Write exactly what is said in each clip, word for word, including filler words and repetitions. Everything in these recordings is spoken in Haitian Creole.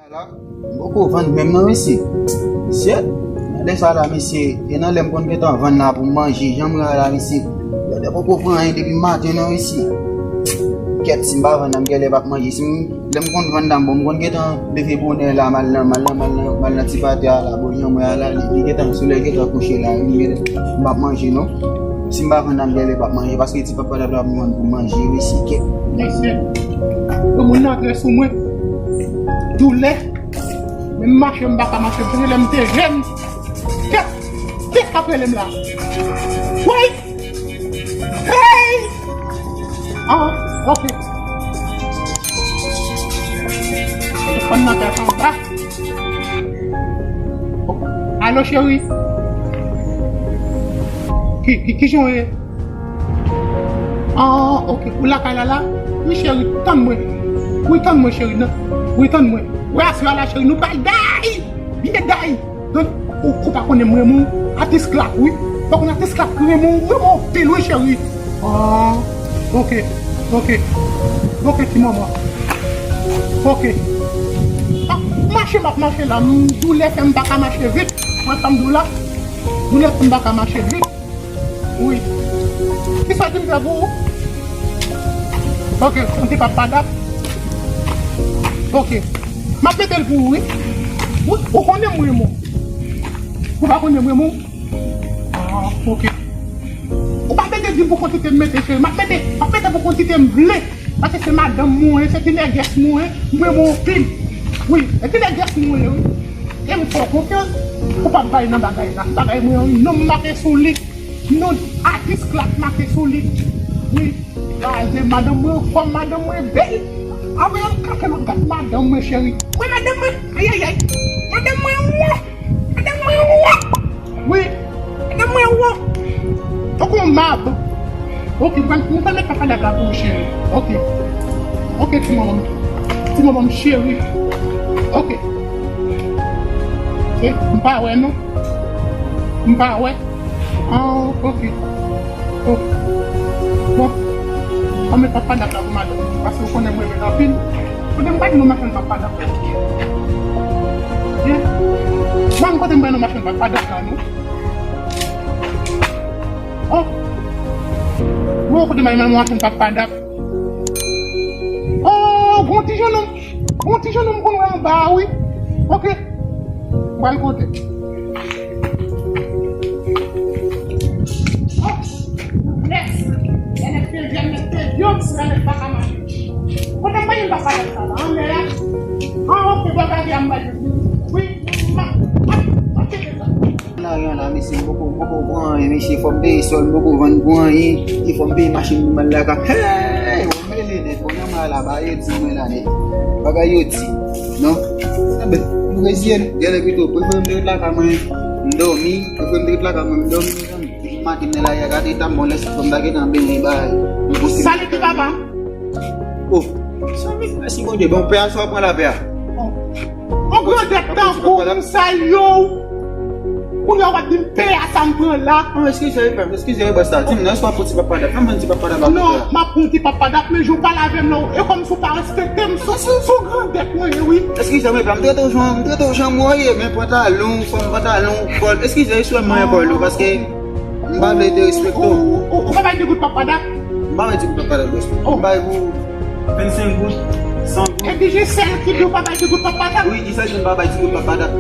La, m poko vann menm non, mesye. Shit. Gade sa la, mesye. E nan lè m konn gentan vann la pou m manje, jan m ray la, mesye. Gade, m poko pran anyen depi maten non, mesye. Kèt, si m pa vann nan, m genlè p ap manje. Si m, lè m konn vann nan, bon, m konn gentan leve bonè la, m al nan, m al nan, m al nan, m al nan ti patè a la, bon, jan mwen a la, li, li gentan, solèy gentan kouche la, li gentan, m p ap manje non. Si m pa vann nan, m genlè p ap manje, paske ti papa la, la, m vann pou manje, mesye, kèt. Mesye, yon moun nan antre sou mwen. Doulè. Men m mache, m pa ka mache. Depi lè m te jèn. Kèt! Kèt k ap rele m la? Woy! Hey! Ah, ok. Telefòn nan tèt anba. Alo, cheri. Ki, ki, kijan w ye? Ah, ok. Ou lakay la la? Wi, cheri, tann mwen. Wi, tann mwen, cheri, non. Wi, tann mwen. Wi, aswè a la, cheri, nou pral day! Byen day! Donk, ou, ou pa konnen m renmen w, atis Klak, wi. Ou pa konnen atis Klak renmen w, renmen w anpil, wi, cheri. Ah, ok, ok, ok, ti manman. Ok. Ah, mache, m ap mache la, m, doulè fè m pa ka mache vit. Mwen, sa m di w la, doulè fè m pa ka mache vit. Wi. Kisa w di m fè pou ou? Ok, ou di papa dap. Ok. M ap mete l pou ou, wi. Wi, ou konnen m renmen w. Ou pa konnen m renmen w? Ah, ok. Ou pa mete di m pou kantite m mete, cheri. M ap mete, m ap mete pou kantite m vle. Paske se madanm mwen, se ti nègès mwen, m renmen w anpil. Wi, se ti nègès mwen, wi. E m fè w konfyans, ou p ap bay nan bagay la. Bagay mwen, wi, non m make sou li. Non atis Klak make sou li. Wi, kraze madanm mwen anfòm, madanm mwen bèl. Anmwe, yon kake lòt gad madanm mwen cheri. Wi, madanm mwen, ayayay. Madanm mwen, wè. Madanm mwen, wè. Wi, madanm mwen, wè. Tankou yon mab. Ok, mwen, mwen pral met papa dap la pou ou, cheri. Ok. Ok, ti manman m. Ti manman m cheri. Ok. E, m pa wè, non. M pa wè. Ah, ok. Oh. Bon. Ann met papa dap la pou madanm. Paske ou konnen mwen renmen l anpil. Kote m pa di nou machann papa dap la. Ye. Bon, kote m pa di nou machann papa dap la, non. Oh. Bon, kote m pa di nou machann papa dap. Oh, gon ti jennonm. Gon ti jennonm konn wè anba a, wi. Ok. M pral kote. Oh, yes. Lè nèg te jèn, nèg te dyo, si lè nèg pa ka mache. Kote m pa di papa dap sa la, anlè a. An, ok, bagay a m pa di. Wi, ma, ma, ma, ma, Nan yon la, mesye, m poko, m poko pran anyen, mesye, fò m peye sòl, m poko vann pou anyen, e fò m peye machin pou m al lakay. Hey, w ap mele nèt, bon, nan mwen la, ba yo di mwen la nèt. Bagay yo di, non? Enben, m reziye m, genlè pito, prefere m te ret lakay mwen, m dòmi, prefere m te ret lakay mwen, m dòmi, mezanmi. Depi maten m nan lari a, gade eta m, bon, lè sa fò m ta gentan benyen, bay. Salut, papa. Oh, sa vin, mèsi Bondye. Bon, pè a, sa w pran la, pè a? Oh. On grandèt tankou m sa yo. Kounye a w ap di m pè a sa m pran la. Non, eskize, pè m, eskize, bòs la. Di m non, èske w ap pran ti papa dap? Fè m pran ti papa dap la. Non, m ap pran ti papa dap, men jan w pale avè m la, e kòmsi w pa respekte m. Sou, sou, sou grandèt mwen ye, wi. Eskize m, pè m, m trete w jan, m trete w jan mwen ye, men pantalon, fòm pantalon, kòl. Eskize, eswè mwen kòl ou, paske M pa vle derespekte w. Ou, ou, ou pa bay de goud papa dap? M pa bay de goud papa dap, bòs. Oh. M bay pou vennsenk goud, san goud. Epi Gisèl ki di w pa bay de goud papa dap? Wi, Gisèl di m pa bay de goud papa dap.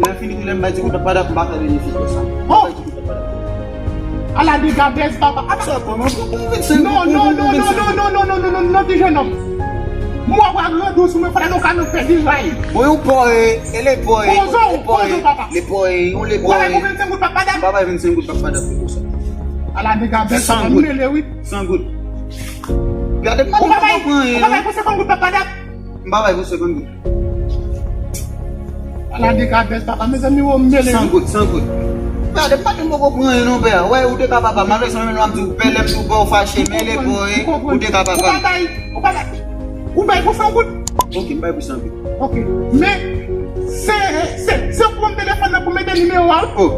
Lè fini tou, lè m bay de goud papa dap, m pa fè benefis de sa. Oh! M pa bay de goud papa dap. Ala dega bèz papa. Sa kòman pou, pou vennsenk goud? Non, non, non, non, non, non, ti jennonm. Mwen wè grandou sou mwen, fò lè nou ka nou fè di ray. Mwen yon pòye, e le pòye, pozo, le pòye, pozo, papa. Le pòye, yon le pòye. Ou pa bay pou vennsenk goud papa dap? M pa bay vennsenk goud papa dap pou sa. Ala dega bèl, san goud. Mele, wi. San goud. Gade, m pa te poko pran anyen, non. Ou pa bay pou senkant goud papa dap? M pa bay pou senkant goud. Ala dega bèl, papa, mezanmi, ou mele, wi. San goud, san goud. Gade, m pa te poko pran anyen, non, pè. Wè, ou te ka papa, malgre sa, menm lè m ap di w, pè, lè m di w pè, ou fache, men le pòye, ou te ka papa. Ou pa bay, ou pa bay. Ou bay pou san goud? Ok, m bay pou san goud. Ok. Men, se, se, se pou m telefòn nan pou mete nimewo a. Oh.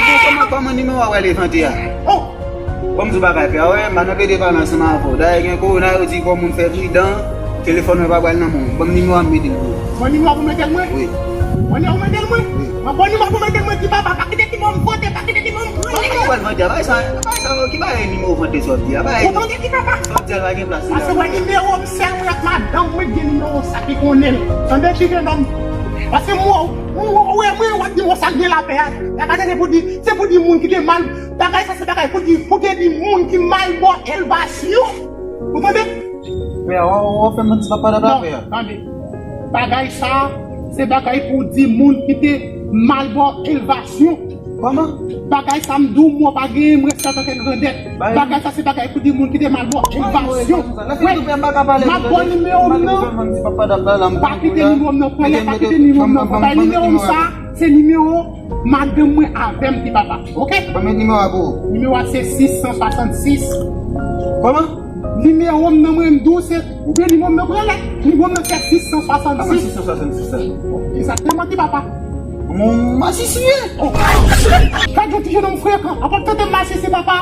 Kòman, kòman nimewo a pral evante a? Oh! Ban m di w bagay, frè, wè, m pa nan plede pale ansanm avè w. Dayè, gen kowona, yo di fò moun fè pridan, telefòn mwen pa pral nan men w. Ban m nimewo a, m mete l pou ou. Ban nimewo a pou mete l mwen? Wi. Ban nimewo a pou mete l mwen? Wi. Mwen ban nimewo a pou mete l mwen, ti papa, pa kite nimewo m vante, pa kite nimewo m pran. Ban nimewo a pral vante a, bagay sa, bagay sa, ki bagay nimewo vante sa w ap di a, bagay. Ou tande, ti papa? Sa w ap di a, pa gen plas li la. Paske wè nimewo m sèl mwen ak madanm mwen gen nimewo sa ki konnen l. Tande, ti jenòm? Paske mwen, mwen, mwen, mwen, w ap di mwen sa l gen lapè a. Y ap atake pou di, se pou di moun ki te mal. Bagay sa se bagay pou di, pou te di moun ki mal bò elevasyon. Ou tande? Frè, w, w fè manti papa dap la, frè. Non, tande. Bagay sa, se bagay pou di moun ki te mal bò elevasyon. Kòman? Bagay sa, m di w, mwen pa gen, m rete antanke grandèt. Bagay sa, se bagay pou di moun ki te mal bò elevasyon. Wi, m ap ba w nimewo m nan. Pa kite nimewo m nan, pran lè, pa kite nimewo m nan. Bay nimewo m sa, se nimewo madanm mwen avè m ki papa. Oke? Ban m met nimewo a pou ou. Nimewo a se sis san swasannsis. Kòman? Nimewo m nan mwen m di w se, oubyen nimewo m nan pran lè. Nimewo m nan se sis san swasannsis. Kòman sis san swasannsis sa? Egzakteman ti papa. Mon masisi ye. Oh. Gad yon ti jenòm frekan. Apa tande masisi papa.